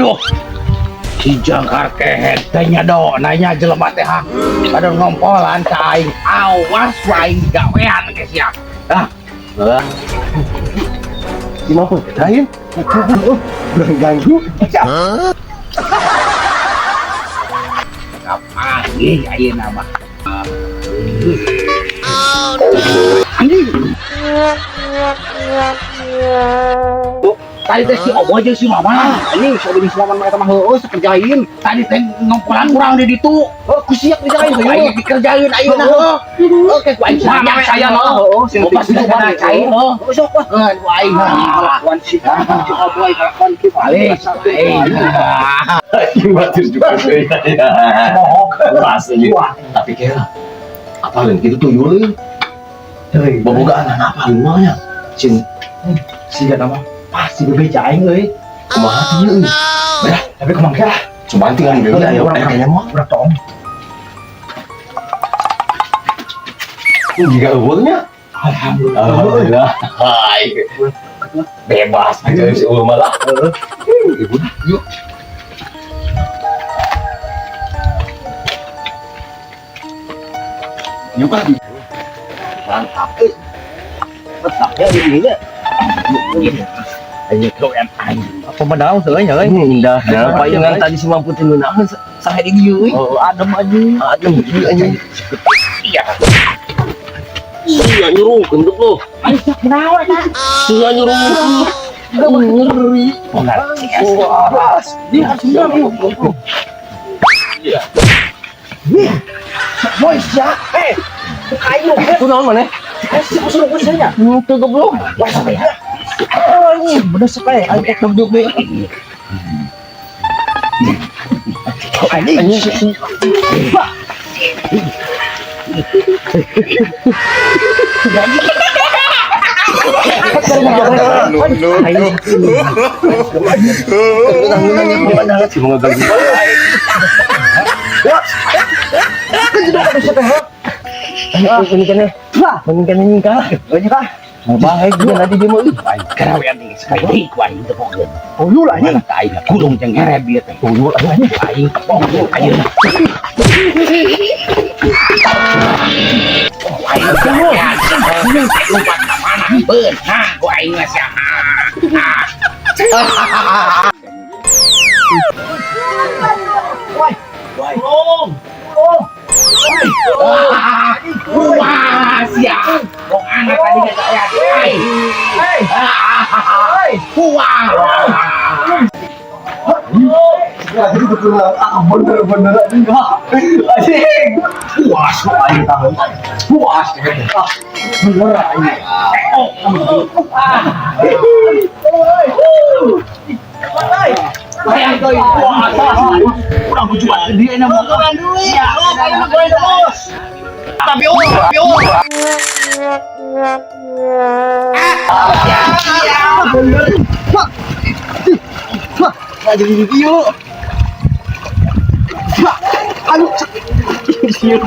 Aduh. Si jangkar kehed teh nya do nanya jelema teh ha. Pada ngompolan ka aing. Awas ku aing gawean ke sia. Ah. Heeh. Si Mamput, lain. Kurang ganggu. Kapan ih ayeuna mah. Anjing. Tadi teh si Oboy jeung si Maman. Anjing, si Oboy jeung si Maman mah eta mah heueuh sakerjain. Tadi teh ngompolan urang di ditu. Oh, ku siap dikerjain Aing dikerjain ayeuna heuh. Oke, ku aing Sama saya mah. Heeh, sing Bapak penting sudah coba cair heuh. Oh, sok wah. Heuh, ku aing Kalakuan si si Oboy kalakuan kieu. Balik. Aing. Anjing batir juga sih. Mohok. Puas aja. Tapi kira apa lain gitu tuyul euy. Bobogaan anak apa mah nya. Cin Siga nama pasti bebeja aing euy. Kumaha tuh euy. Belah, tapi kumaha lah. Coba tinggal deui ayo Urang aya kayaknya mah. Urang tong. Jika eueuh nya. Alhamdulillah. Alhamdulillah. Hai. Bebas aja si eueuh malah. Ibu yuk. Yuk kan. Mantap euy. Resep ya ini nya. Ayo gawean aing. Apa menang seueuh nya euy. Indah. Nah, palingan tadi si Mamput teh ngeunaheun sahe di dieu euy. Oh, adem anjing. Adem ieu anjing. Iya. Iya nyurungkeun goblok. Aing sok kunaon eta? Sia nyurungkeun. Ngeri. Waras. Dia harus bilang. Iya. Boy, sia. Eh, kayu. Kunaon maneh? Eh, si suruh gue nya. Henteu goblok. Wah, sampai ya. Oh, ini bener sekali. Ayo duduk deh. Anjing. Anjing. No, no, no. Si mga ganggu. Ini kan ini kan ini kah? Ini kah? Bang, eh tadi dia mau. Aing gawean deui sekali deui ku aing tepokkeun. Tuyul anjing. Mana ka aing kurung jeung ngereb ieu teh. Tuyul anjing. Aing tepokkeun ayeuna. Aing gawean. Lompat ka mana? Beunang ku aing mah sia. Woi. Tolong. Tolong. Wah, sia. Wong anak tadi gawean aing. Hei. Hei. Wah. Itu kurang ah bener-bener enggak. Anjing. Puas kok aing tahu. Puas ah bener aing. Bayang deui. Wah, urang jual dia nama. Duit. Oh, kayu gue terus. Tapi oh, tapi oh. Nggak jadi video. Aduh. Sieu.